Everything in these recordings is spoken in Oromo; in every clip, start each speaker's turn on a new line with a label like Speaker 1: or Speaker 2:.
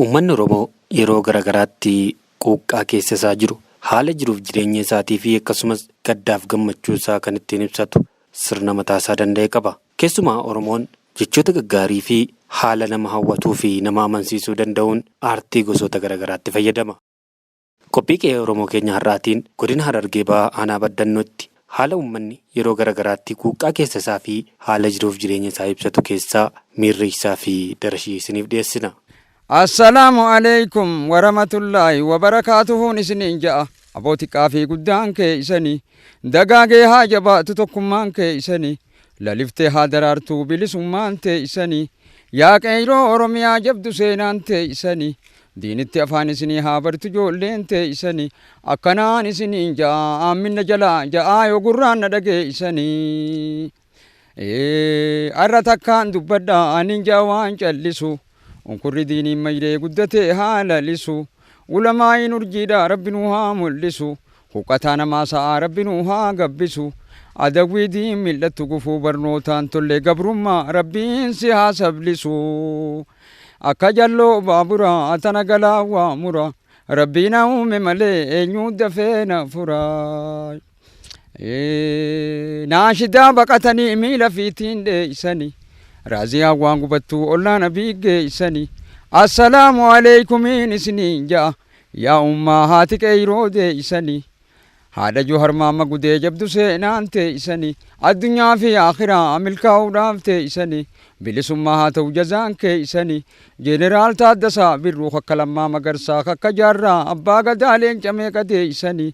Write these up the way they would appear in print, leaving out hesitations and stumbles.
Speaker 1: Uummanni Oromoo yeroo garaagaraatti quuqqaa keessa isaa jiru haala jiruuf jireenya isaatii fi akkasumas gaddaaf gammachuu isaa kan ittiin ibsatu sirna mataa isaa danda'e qaba. Keessumaa Oromoon jechoota gaggaarii fi haala nama hawwatuu fi nama amansiisuu danda'uun aartii gosoota garaagaraatti fayyadama. Qophii qe'ee Oromoo keenya har'aatiin godina Harargee Bahaa Aanaa Baddannootti haala uummanni yeroo garaagaraatti quuqqaa keessa isaa fi haala jiruuf jireenya isaa ibsatu keessaa miirri isaa fi darashii isiniif dhiyeessina.
Speaker 2: Assalaamu aleykum waramatullaahi wabarakaatuhuun isiniin ja'a. Aboo xiqqaa fi guddaan keeysani dagaagee haa jabaatu tokkummaan keeysani laliftee haa daraartuu bilisummaan teeysani yaa qeeyroo Oromiyaa jabdu seenaan teeysani diinitti afaan isinii haa bartu ijoolleen teeysani akkanaan isiniin ja'a aamminna jalaa ja'aa yoo gurraan na dhageeysani. Arra takkaan dubbadha anin ja'a waan callisu unkurri diiniin mayree guddatee haa lalisu ulamaa'iin urjiidha rabbi nuu haa mul'isu huqqataa namaa sa'aa rabbi nuu haa gabbisu adawwii diin mil'attu gufuu barnootaan tolle gabrummaa rabbiin si haa sablisu akka jalloo baaburaa tana galaa waa mura rabbii na uume malee eenyuu dafee na fura. Naashidaa baqatanii miila fiitiin dheeysani raaziyaan waan gubattuu ollaa nabii geeysani assalaamu aleykumiin isiniin ja'a yaa ummaa haati qeeyroo deeysani haadha Johar maamma gudee jabdu seenaan teeysani addunyaa fi akhiraa milkaa'uudhaaf teeysani bilisummaa haa ta'u jazaan keeysani Jeneraal Taaddasaa Birruu kakka Lammaa Magarsaa kakka Jaarraa Abbaa Gadaa leenca meeqa deeysani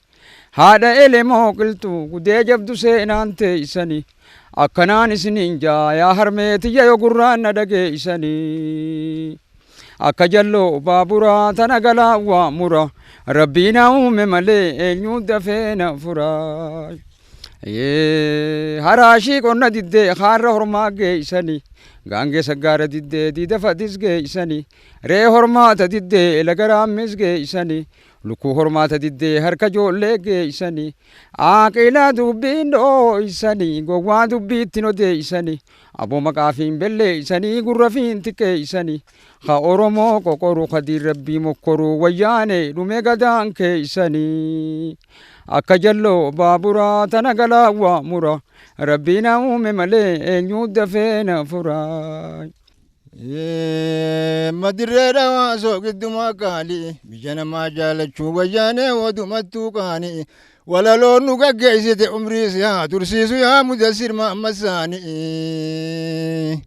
Speaker 2: Haadha elemoo qilxuu gudee jabdu seenaan teeysani akkanaan isiniin jaa yaa harmee tiyya yoo gurraan na dhageeysani akka jalloo baaburaa tana galaa waa mura rabbii na uume malee eenyuu dafee na fura. Haraashii qonna diddee kaarra hormaa geeysani gaangee saggaara diddee diida fadis geeysani ree hormaata diddee laga raammis geeysani Lukkuu hormaata diddee harka ijoollee geeysani Aaqila dubbiin dhooysani gowwaa dubbiittin odeeysani Aboo maqaafiin belleeysani gurra fiin xiqqeeysani Ka Oromoo qoqoru ka diin rabbii mokkoru wayyaane dhume gadaan keeysani Akka jalloo baaburaa tana galaa waa mura Rabbii na uume malee eenyuu dafee na fura.
Speaker 3: Madirree dhawaa soogiddumaa qaalii biyya namaa jaalachuu wayyaanee wadumattuu qaanii walaloon nu gaggeessite umrii si haa tursiisu yaa mudassir maammasaanii.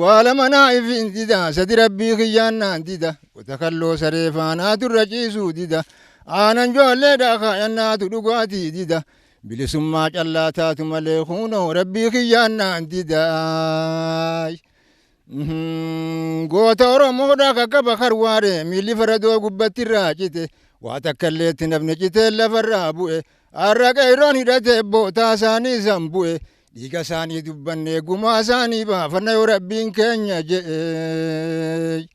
Speaker 3: Waa lama naa ifiin dida sadi rabbii kiyyaan naan dida qota kalloo saree faanaa turra ciisuu dida aanan joollee dhaakaa dhugaatii dida. Bilisummaa callaa taatu malee kunoo rabbii kiyyaan naan didaay. Goota Oromoodhaa kakkaba karwaare miilli faradoo gubbatti irraa cite waa takka illee itti nafne citee lafarraa bu'e har'a qeerroon hidhatee bootaa isaanii san bu'e dhiiga isaanii dubbannee gumaa isaanii baafanna yoo rabbiin keenya je'e.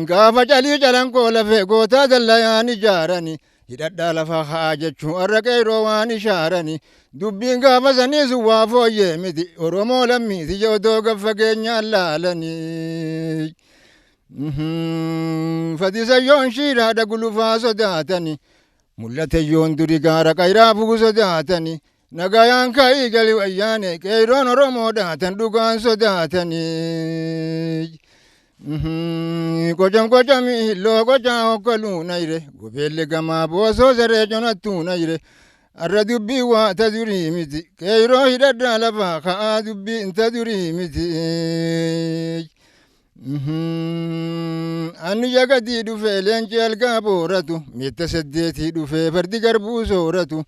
Speaker 3: Gaafa calii calanqoo lafee gootaa dallayaan ijaarani hidhadhaa lafa haa jechuu har'a qeerroo waan ishaarani dubbiin gaafa sanii sun waa fooyyee miti Oromoo lammiiti odoo gad fageenyaan laalanii. Fadisayyoon shiiraadha gulufaa sodaatani mul'atayyoon duri gaara qayraa bugu sodaatani nagayaan ka'ii gali wayyaane qeerroon Oromoo dhaatan dhugaan sodaatanii. Qocam qocamii hilloo qocaa hokkaluu nayre gobeelle gamaa boosoo saree conattuu nayre arra dubbii waa ta durii miti qeerroo hidhadhaa lafaa ka'aa dubbii ta durii miti. Anni jagadii dhufee leenci algaa booratu miitta saddeetii dhufee fardi garbuu sooratu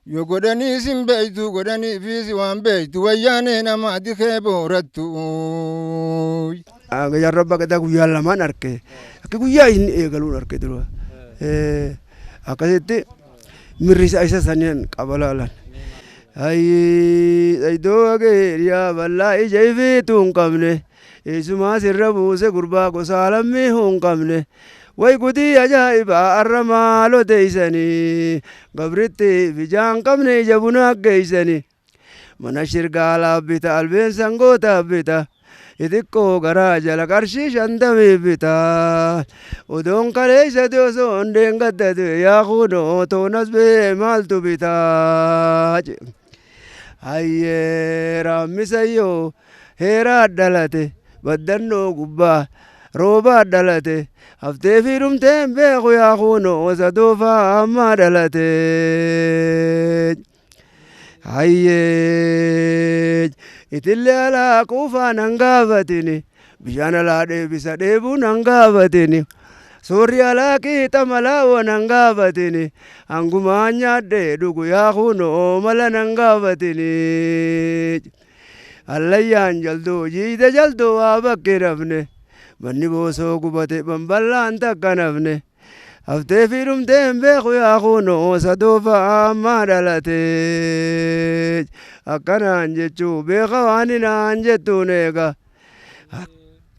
Speaker 3: yoo godhanii sin beeytu godhanii fiisi waan beeytu wayyaanee nama dikee boorattu.
Speaker 4: Jaarraa abbaa gadaa guyyaa lamaan arke akka guyyaa inni eegaluun arke dura akkasitti mirri isaa isa saniin qaba laalan. Iddoo ageeriyaa bal'aa ija ifiitu hin qabne eessumaa sirra buuse gurbaa gosaa lammii hin qabne way gutii ajaa'ibaa arra maaloo teeysanii gabritti bijaan qabne ija bunaa geeysanii mana shirgaalaa bita albeen sangootaa bita Xixiqqoo garaa jala qarshii 50 bitaa. Odoon kaleessa osoo hundeen gaddate yaa kunoo toonas bee maaltu bitaa. Hayyee raammisayyoo heeraa dhalate baddannoo gubbaa roobaa dhalate haftee fi dhumteen beeku yaa kunoo sadoofaa ammaa dhalate. Hayyee itillee alaa quufaa nan gaafatini bishaan alaa dheebisa dheebuu nan gaafatini. Suurri alaa qiixa malaawwa nan gaafatini hangumaan nyaadhee dhugu yaa kunoo mala nan gaafatini. Allayyaan jalduu jiite jalduu waa bakkee nafne manni boosoo gubate bamballaan takka nafne haftee fi dhumteen beeku yaa kunoo sadoofa ammaa dhalate. Akkanaan jechuu beeka waan hinaan jettuun eega.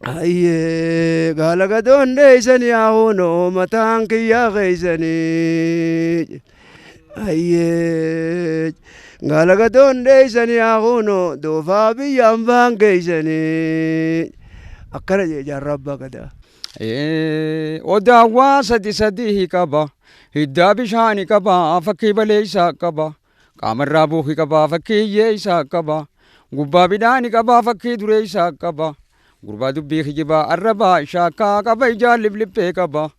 Speaker 4: Hayyee gaala gadoon dheeysan yaa kunoo mataan kiyyaa keeysanii. Hayyee gaala gadoon dheeysan yaa kunoo doofaa biyyaan baan keeysanii. Akkana jee jaarraa abbaa gadaa.
Speaker 2: Odaawwaa sadi sadii qaba. Hiddaa bishaanii qaba. Fakkii baleeysaa qaba. Qaamarraa buuki qaba. Fakkii hiyyeeysaa qaba. Gubbaa bidhaanii qaba. Fakkii dureeysaa qaba. Gurbaa dubbii kijibaa arrabaa shaakkaa qaba ijaan lipliphee qaba.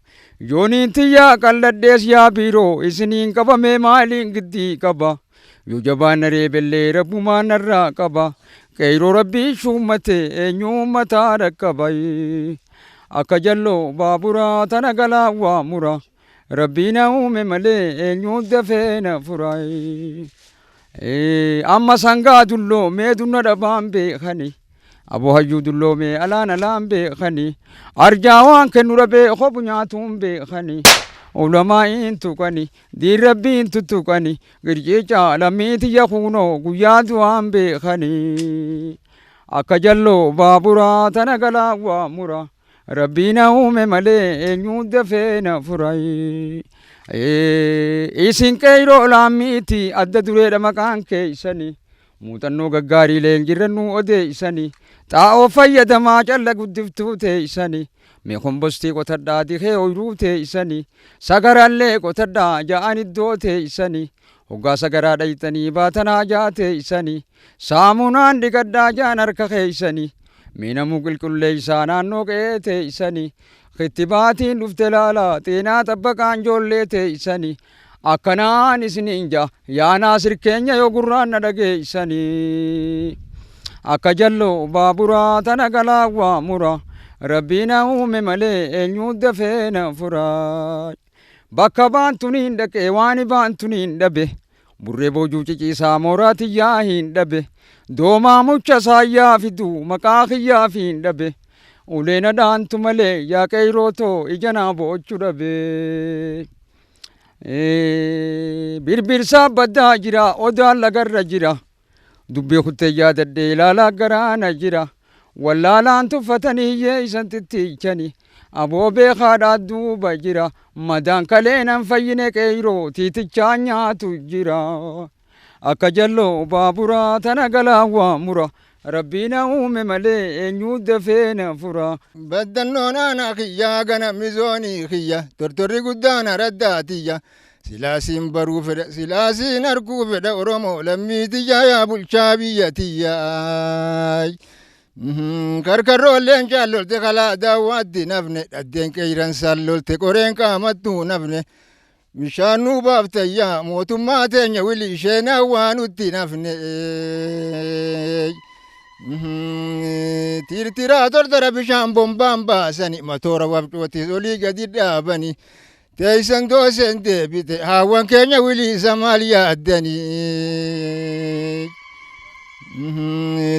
Speaker 2: Yooniin tiyyaa qalladhees yaa biiroo isiniin qabamee maaliin giddii qaba. Yoo jabaan naree bellee rabbumaan narraa qaba. Qeyroo rabbii shuummate eenyuun mataa dhaqqaba. Akka jalloo baaburaa tana galaa waa mura. Rabbii na uume malee eenyuun dafee na fura. Amma sangaa dulloomee dunna dhabaan beekani. Aboo hayyuu dulloomee alaan alaan beekani. Arjaa waan kennu dhabee kophu nyaatuun beekani. Ulamaa'iin tuqani diin rabbiin tuttuqani girciica lammiitiyya kunoo guyyaa du'aan beekani. Akka jalloo baaburaa tana galaa waa mura. Rabbii na uume malee eenyuun dafee na fura. Isin qeyroo laammiiti adda dureedha maqaan keeysani. Muuxannoo gaggaarii leenjirrannuu odeeysani. Xaa'oo fayyadamaa calla guddiftuu teeysani. Mee kombostii qotadhaa dikee ooyiruu teeysani. Sagarallee qotadhaa ja'an iddoo teeysani. Hoggaa sagaraa dhayxanii baatanaa jaa teeysani. Saamunaan dhiqadhaa ja'an harka keeysani. Miinamuu qulqulleeysaa naannoo qe'ee teeysani. Kittibaatiin dhufte laalaa xeenaa xabbaqaan ijoollee teeysani. Akkanaan isiniin jaa yaa naasir keenya yoo gurraan na dhageeysani. Akka jalloo baaburaa tana galaa waa mura. Rabbii na uume malee eenyuun dafee na fura. Bakka baantuniin dhaqee waan baantuniin dhabe. Burree boojuu ciciisaa mooraa tiyyaa hin dhabe. Doomaa mucha saayyaa fiduu maqaa kiyyaa hin dhabe. Uleen adaantu malee yaa qeyroo too ija naa boochu dhabe. Birbirsaa baddaa jira odaan lagarra jira. Dubbii kuttee yaadadhee ilaalaa garaana jira. Wallaalaan tuffatanii hiyyeeysan tittiichani. Aboo beekaadhaa duuba jira. Madaan kalee nan fayyine qeyroo tiitichaa nyaatu jira. Akka jalloo baaburaa tana galaa waa mura. Rabbii na uume malee eenyuu dafee na fura.
Speaker 3: Baddannoon aanaa kiyyaa ganamni zoonii kiyya tortorri guddaan araddaa tiyya. Silaasiin baruu fedha silaasiin arguu fedha Oromoo lammii tiyya yaa bulchaa biyya tiyya. Karkarroolleen jaallolte kalaa daawwaatti nafne dhaddeen qeeyransaan lolte qoreen qaamattuu nafne. Bishaan nuu baaftayyaa mootummaa teenya wili isheen hawwaa nutti nafne. Tiirtiraa tortora bishaan bombaan baasani matoora wabcootis olii gadi dhaabani. Teeysan dooseen deebite haawwan keenya wiliisa maal yaaddani.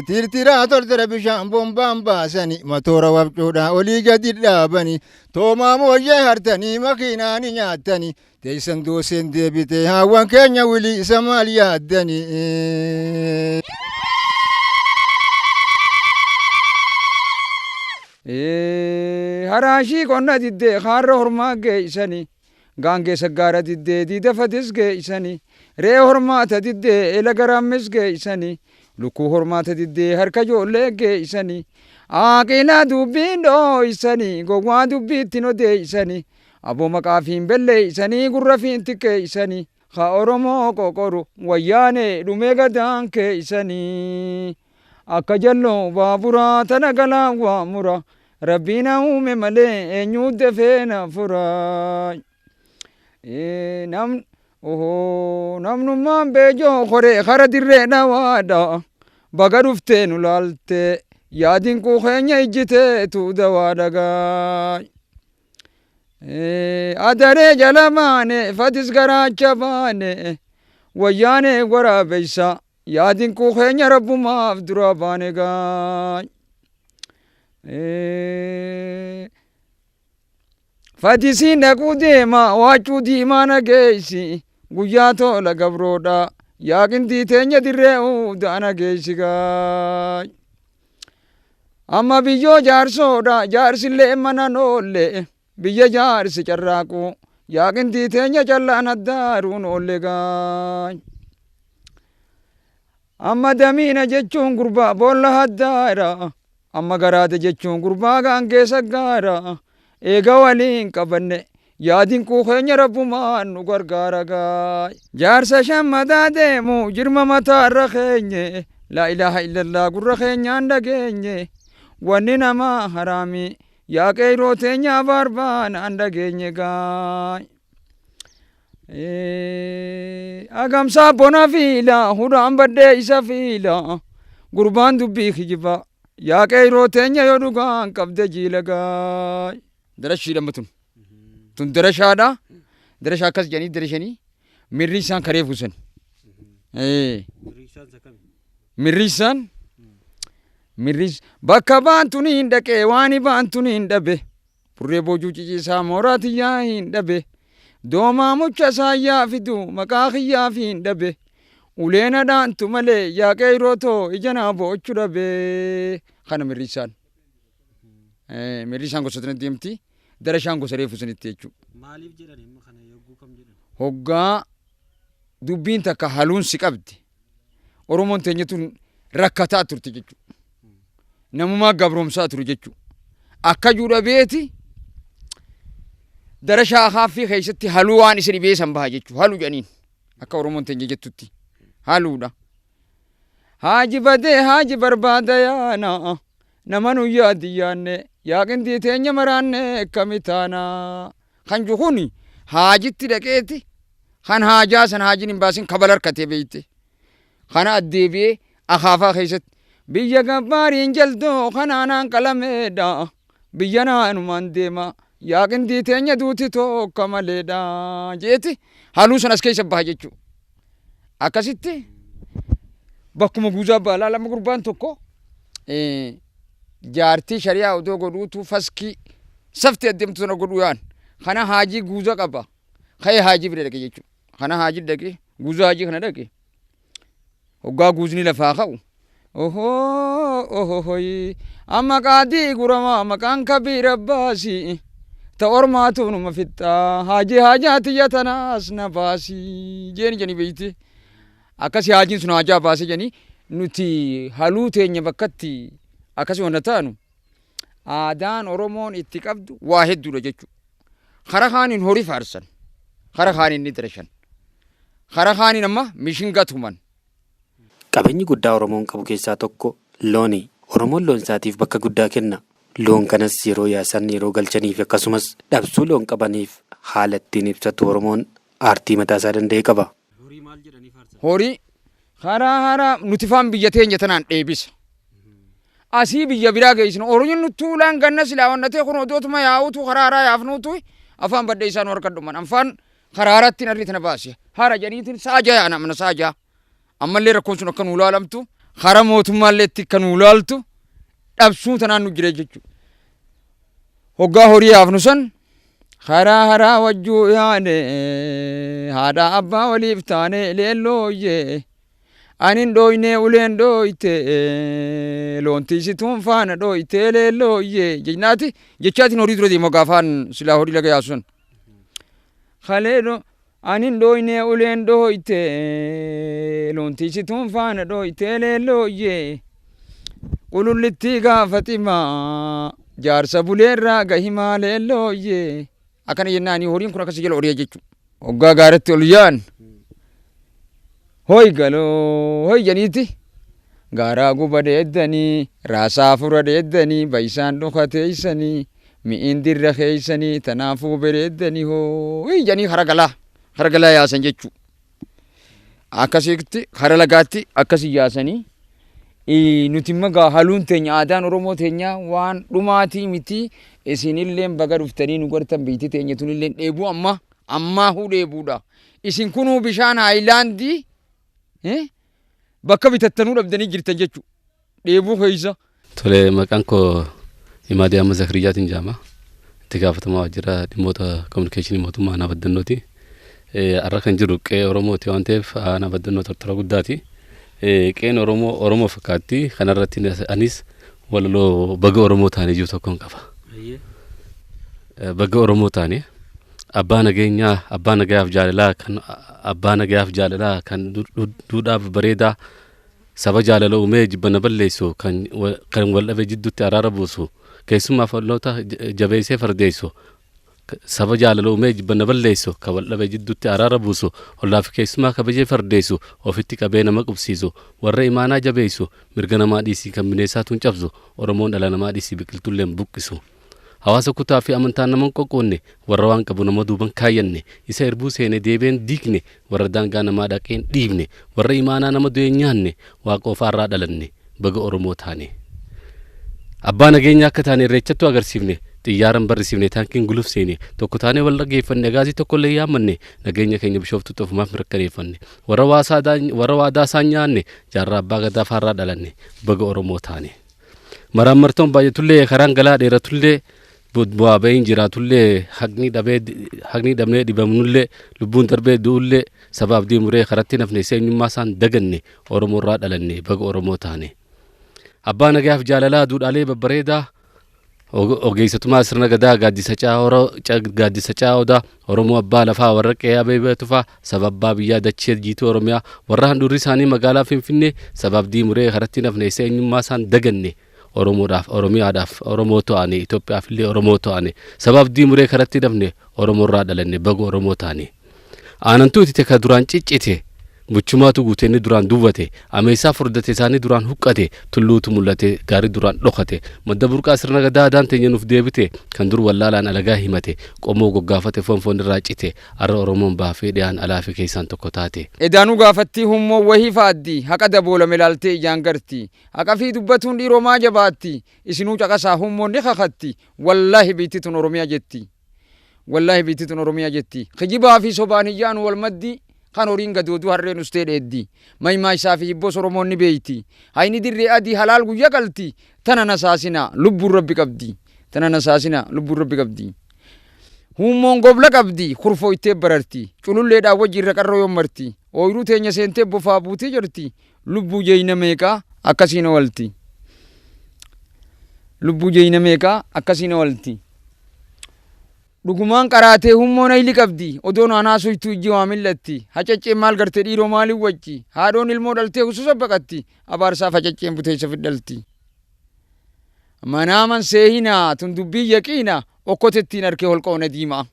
Speaker 3: Tiirtiraa tortora bishaan bombaan baasani matoora wabcoodhaa olii gadi dhaabani. Toomaa mooyyee hartanii makiinaani nyaattani. Teeysan dooseen deebite haawwan keenya wiliisa maal yaaddani.
Speaker 2: Haraashii qonna diddee kaarra hormaa geeysani. Gaangee saggaara diddee diida fadis geeysani. Re'ee hormaata diddee ela garammis geeysani. Lukkuu hormaata diddee harka ijoollee geessanii. Aaqilaa dubbiin dhooysanii gowwaa dubbiittiin odeessanii. Aboo maqaa fiin belleeysanii gurra fiin xiqqeessanii. Ka Oromoo qoqoru wayyaanee dhumee gadaan keeysanii. Akka jalloo baaburaa tana galaan waa mura. Rabbiin uume malee eenyuu dafee na fura. Namnummaan beejoo koree kara dirree dhawaadha. Baga dhuftee nu laaltee yaadin kuu keenya ijjiteetu dawaa dhagaa. Adaree jala baane fatis garaacha baane wayyaanee waraabeysa yaadin kuu keenya rabbumaaf dura baane gaa. Fatisiin dhaquu deema waachuu diimaa nageessi guyyaa tola gabroodha yaaqintii teenya dirree uudaa nageessi gaa. Amma biyyoo jaarsoodha jaarsillee mana noolle biyya jaarsi carraaqu yaaqintii teenya callaan addaaruun oolle gaa. Amma damiina jechuun gurbaa boolla haddaara. Amma garaate jechuun gurbaa gaangee saggaara. Eega waliin qabanne yaadin kuu keenya rabbumaan nu gargaara gaa. Jaarsa shammadaa deemu jirma mataarra keenye laa ilaaha illallah gurra keenyaan dhageenye wanni namaa haraami yaa qeyroo teenyaa barbaanaan dhageenye gaa. Agamsaa bona fiila hudhaan baddee isa fiila gurbaan dubbii kijiba yaa qeyroo teenya yoo dhugaan qabde jiila gaa. Darashiidha amma tun. Tun darashaadha. Darashaa akkas jedhanii darashanii mirri isaan karee fuusan. Mirri isaan mirri bakka baantuun hin dhaqee waan baantuun hin dhabe furree boojuu ciciisaa mooraa tiyyaa hin dhabe doomaa mucha saayyaa fidu maqaa kiyyaa fi hin dhabe uleena dhaantu malee yaa qeyroo too ija naa boochu dhabe kana mirri isaan. Mirri isaan gosa deemti darashaan gosa reefu sanitti jechuudha.
Speaker 1: Maaliif jedhan amma kana yogguu kam jedhan?
Speaker 2: Hoggaa dubbiin takka haluun si qabdi. Oromoon teenya tun rakkataa turte jechuudha. Namumaa gabroomsaa ture jechuudha. Akka juudha beeti darashaa akaaffii keessatti haluu waan isa dhibee san baha jechuudha. Haluu jedhaniin akka Oromoon teenya jettutti haluudha. Haaji badee haaji barbaada yaana nama nu yaadi yaanne yaaqintii teenya maraanne akkami taana. Kan juhuni haajitti dhaqeeti kan haajaa san haajiin hin baasin kabala harkatee beeyte. Kana addeebi'ee akaafaa keessatti biyya gabbaariin jaltoo kanaanaan qalameedha. Biyya naanumaan deema yaaqintii teenya duuti tokko maleedha jeeti haluu san as keessa baha jechuudha. Akkasitti bakkuma guuzaa baalaa lama gurbaan tokko jaartii shari'aa odoo godhuutu faskii safti adeemtu sana godhuu yaan kana haajii guuza qaba ka'ee haajii bira dhaqe jechuudha. Kana haajii dhaqe guuza haajii kana dhaqe hoggaa guuzni lafaa ka'u ohoo ohohoyi amma qaadii guramaa maqaan kabiira baasii ta ormaatu numa fixxaa haajii haajaa tiyya tanaas na baasii jeeni jeni beeyti. Akkasi haajiin sun haajaa baasee jeni nuti haluu teenya bakkatti akkasi wanna taanu aadaan Oromoon itti qabdu waa hedduudha jechuudha. Kara kaaniin horii faarsan, kara kaaniin ni darashan, kara kaaniin amma mishinga tuman.
Speaker 1: Qabeenyi guddaa Oromoon qabu keessaa tokko looni. Oromoon loon isaatiif bakka guddaa kenna. Loon kanas yeroo yaasan yeroo galchaniif akkasumas dhabsuu loon qabaniif haala ittiin ibsatu Oromoon aartii mataa isaa danda'e qaba. Horii maal jedhanii faarsan?
Speaker 2: Horii karaa haraa nuti faan biyya teenya tanaan dheebisa. Asii biyya biraa geessinu horiin nutti ulaan ganna silaa wannatee kun odootuma yaa'utu karaa haraa yaafnuutu afaan badda isaan harka dhuman afaan karaa haraatti narri tana baase hara jedhaniitiin saajaa yaana mana saajaa ammallee rakkoon sun akka nu ilaalamtu karaa mootummaallee itti akka nu ilaaltu dhabsuu tanaan nu jira jechuudha. Hoggaa horii yaafnu san karaa haraa wajjuu yaane haadha abbaa waliif taane leellooyyee anin dhooynee uleen dhooyte loontiisituun faana dhooyte leellooyyee jennaati jechaatiin horii dura deema gaafaan silaa horii laga yaasu san. Kalee Anin dhooynee uleen dhooyte loon tiisituun faana dhooyte leellooyyee. Qulullittii gaafatimaa jaarsa buleerraa gahimaa leellooyyee. Akkana jennaani horiin kun akkasii jala horiya jechuudha. Hoggaa gaaratti ol yaa'an hoy galoo hoy jedhaniiti gaaraa guba dheeddanii raasaa fura dheeddanii baysaan dhokateeysanii mi'iin dirra keeysanii tanaafuu bereeddanii hooy jedhanii hara galaa hara galaa yaasan jechuudha. Akkasitti hara lagaatti akkasii yaasanii nuti immoo gaa haluun teenya aadaan Oromoo teenya waan dhumaatii miti isinilleen baga dhuftanii nu gartan biitti teenya tunilleen dheebuu amma ammaahuu dheebuudha. Isin kunuu bishaan haayilaandii bakka bitattanuu dhabdanii jirtan jechuudha. Dheebuu keessa.
Speaker 5: Tole, maqaan koo Imaadii Ahmad Zakariyyaatiin jedhama. Itti gaafatamaa waajjira dhimmoota kominikeeshinii mootummaa aanaa Baddannooti. Har'a kan jiru qe'ee Oromooti waan ta'eef aanaa Baddannoo tortora guddaati. Qe'een Oromoo Oromoo fakkaatti. Kanarratti anis walaloo baga Oromoo taanee jiru tokkoon qaba. Baga Oromoo taane abbaa nageenyaa abbaa nagayaaf jaalalaa kan abbaa nagayaaf jaalalaa kan duudhaaf bareedaa saba jaalala uumee jibbana balleessu kan kan wal dhabe jidduutti araara buusu keessumaa falloota jabeessee fardeessu saba jaalala uumee jibbana balleessu kan wal dhabe jidduutti araara buusu ollaa fi keessumaa kabajee fardeessu ofitti qabee nama qubsiisu warra imaanaa jabeessu mirga namaa dhiisii kan bineensaatuun cabsu Oromoon dhala namaa dhiisii biqiltuulleen buqqisu. Hawaasa kutaa fi amantaan nama hin qoqqoonne warra waan qabu nama duuban kaayyanne isa irbuu seene deebeen diigne warra daangaa namaa dhaqeen dhiibne warra imaanaa nama du'e nyaanne waaqa ofaarraa dhalanne baga Oromoo taane. Abbaa nageenya akka taane irreechattu agarsiifne xiyyaaran barrisiifne taankiin gulufseene tokko taanee wal dhaggeeffanne gaazii tokko illee yaammanne nageenya keenya bishooftutti ofumaaf mirkaneeffanne warra waadaa isaan nyaanne jaarraa abbaa gadaa faarraa dhalanne baga Oromoo taane. Maraammartoon baay'atullee karaan galaa dheeratullee bu'aa bahiin jiraatullee haqni dhabnee dhibamnullee lubbuun darbee du'ullee sabaaf diimuree karatti nafne seenyummaa isaan daganne Oromoorraa dhalanne baga Oromoo taane. Abbaa nagayaaf jaalalaa duudhaalee babbareedaa ogeessatumaa sirna gadaa gaaddisa caa'odaa Oromoo abbaa lafaa warra qe'ee abeebee tufaa saba abbaa biyyaa dachee jiituu Oromiyaa warra handhuurri isaanii magaalaa Finfinnee sabaaf diimuree karatti nafne seenyummaa isaan daganne Oromoodhaaf Oromiyaadhaaf Oromoo ta'ane Itoophiyaaf illee Oromoo ta'ane sabaaf diimuree karatti nafne Oromoorraa dhalanne baga Oromoo taane. Aanantuu itite ka duraan ciccite buchumaatu guutee inni duraan duwwate ameessaa furdate isaanii duraan huqqate tulluutu mul'ate gaarii duraan dhokate madda burqaa sirna gadaa aadaan teenya nuuf deebite kan dur wallaalaan alagaa himate qomoo goggaafate foon foon irraa cite har'a Oromoon baafee dhiyaan alaa fi keessaan tokko taate.
Speaker 2: Edaanuu gaafattii hummoo wahii faaddi haqa daboolame ilaaltee ijaan garti haqa fi dubbatuun dhiiromaa jabaatti isinuu caqasaa hummoon ni kakatti wallaahi biitti tun Oromiyaa jetti wallaahi biitti tun Oromiyaa jetti kijibaa fi sobaan hiyyaan wal maddi kan horiin gadooduu harreen ustee dheeddi maymaa isaa fi hibboos Oromoon ni beeyti hayni dirree adii halaal guyya qalti tana nasaasina lubbuun rabbi qabdi tana nasaasina lubbuun rabbi qabdi. Hummoon gobla qabdi kurfoo ittee bararti cululleedhaan wajji irra qarroo yoon marti ooyiruu teenya seentee bofaa buutee jirti lubbuu jeeyina meeqaa akkasiin oolti lubbuu jeeyina meeqaa akkasiin oolti. Dhugumaan qaraatee hummoon hayli qabdi odoon aanaa soytuu ijji waa mil'atti hacacceen maal gartee dhiiroo maaliin wajji haadhoon ilmoo dhaltee hususa baqatti abaarsaaf hacacceen buteessa fidhalti. Manaaman seehinaa tun dubbii yaqiina okkotettiin harkee holqoona diimaa.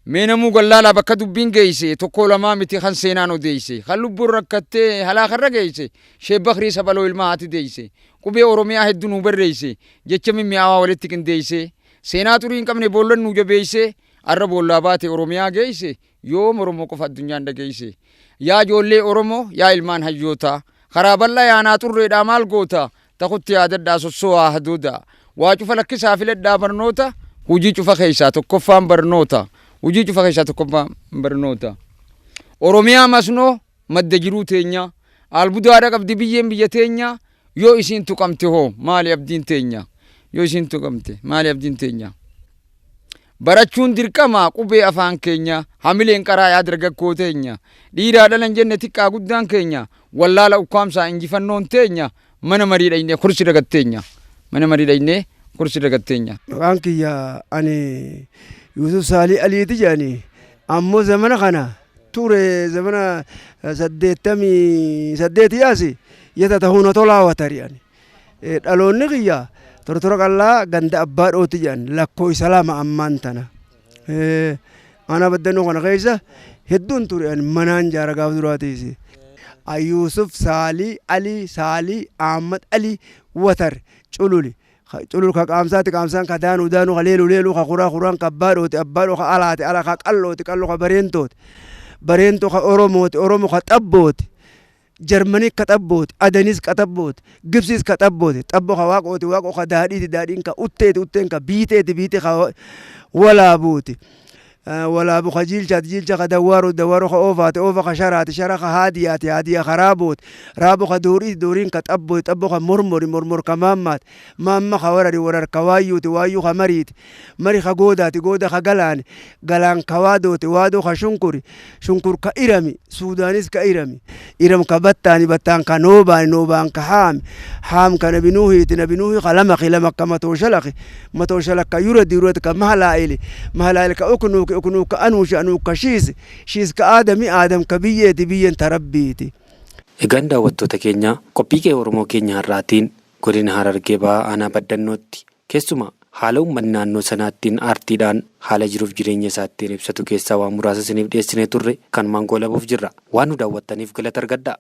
Speaker 2: Mee namuu gallaalaa bakka dubbiin geeyse tokko lamaa miti kan seenaan odeeyse kan lubbuun rakkattee halaakarra geeyse Sheek Bakrii Sabaloo ilmaa haati deeyse qubee Oromiyaa hedduu nuu barreeyse jecha mimmi'aawaa walitti qindeeyse seenaa xurii hin qabne boollan nuu jabeeyse arra boollaa baate Oromiyaa geeyse yoom Oromoo qofa addunyaan dhageeyse yaa ijoollee Oromoo yaa ilmaan hayyootaa karaa bal'aa yaanaa xurreedhaa maal goota takutti yaadadhaa sossoo'aa hadoodaa waa cufa lakkisaa filadhaa barnoota hujii cufa keessaa tokkoffaan barnoota hujii cufa keessaa tokkoffaan barnoota Oromiyaa masnoo madda jiruu teenya albuudaadha qabdi biyyeen biyya teenya yoo isiin tuqamte hoo maali abdiin teenya yoo isiin tuqamte maali abdiin teenya barachuun dirqama qubee afaan keenya hamileen qaraa yaa dargaggoo teenya dhiiraa dhalan jenne xiqqaa guddaan keenya wallaala ukkaamsaa injifannoon teenya mana marii dhayne kursi ragatteenya mana marii dhayne kursi ragatteenya.
Speaker 4: Maqaan kiyya ani Yuusuf Saalii Aliiti jedhani. Ammoo zamana kana ture zamana 88 asi yata tahuuna tolaa watari ani. Dhaloonni kiyya tortora qallaa ganda abbaa dhooti jedhan lakkoo isa lama ammaan tana. Aanaa baddannoo kana keessa hedduun ture ani manaan jaara gaaf duraatiisi. Yuusuf Saalii Alii Saalii Ahmad Alii Watar Cululi. Culul ka qaamsaati qaamsaan ka daanuu daanuu ka leeluu leeluu ka kuraa kuraan ka abbaa dhooti abbaa dhoo ka alaati ala ka qallooti qalloo ka bareentooti. Bareentoo ka Oromooti Oromo ka xabbooti. Jarmanii ka xabbooti Adanis ka xabbooti Gibsis ka xabbooti xabbo ka waaqooti waaqoo ka daadhiiti daadhiin ka utteeti utteen ka biiteeti biite ka walaabuuti. Walaabu ka jiilchaati jiilcha ka dawwaaroo dawwaaroo ka oofaati oofa ka sharaati shara ka haadiyaati haadiya ka raabooti raabo ka dooriiti dooriin ka xabbooti xabbo ka mormori mormor ka maammaati maamma ka warari warar ka waayyuuti waayyuu ka mariiti mari ka goodaati gooda ka galaani galaan ka waadooti waadoo ka shunkuri shunkur ka irami suudaanis ka irami iram ka battaani battaan ka noobaani noobaan ka haami haam ka nabi nuuhiiti nabi nuuhi ka lamaqi lamaq ka matooshalaqi matooshalaq ka yuradi yurad ka mahalaa'ili mahalaa'il ka uknuuki uknuuk ka anuushi anuuk ka shiisi shiis ka aadami aadam ka biyyeeti biyyeen tarabbiiti.
Speaker 1: Egaan daawwattoota keenya qophii qe'ee Oromoo keenya har'aatiin godina Harargee Bahaa aanaa Baddannootti keessumaa haala uummanni naannoo sanaattiin aartiidhaan haala jiruuf jireenya isaattiin ibsatu keessaa waan muraasa isiniif dhiyeessinee turre kan maangoo labuuf jirra. Waan nu daawwattaniif galata argadhaa.